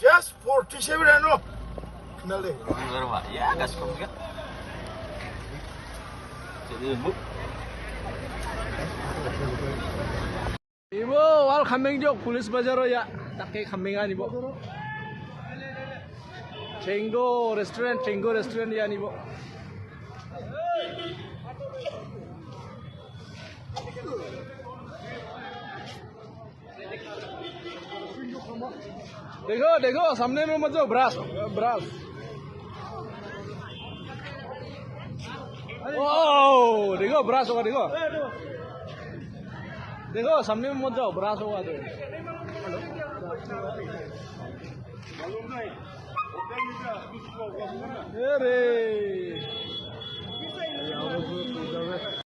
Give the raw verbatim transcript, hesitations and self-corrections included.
Yes, forty-seven ano. Kenal deh. Baru, Pak. Ya, gas kok, ya. Jadi, Bu. Ibo, wal khameng jok, Police Bazar ya. Tak ke khamengan, Ibo. Chengo Restaurant, Chengo Restaurant ya, Ibo. देखो, देखो, सामने में मत जाओ, ब्रास, ब्रास। ओ, देखो, ब्रास होगा, देखो। देखो, सामने में मत जाओ, ब्रास होगा, देखो। अरे।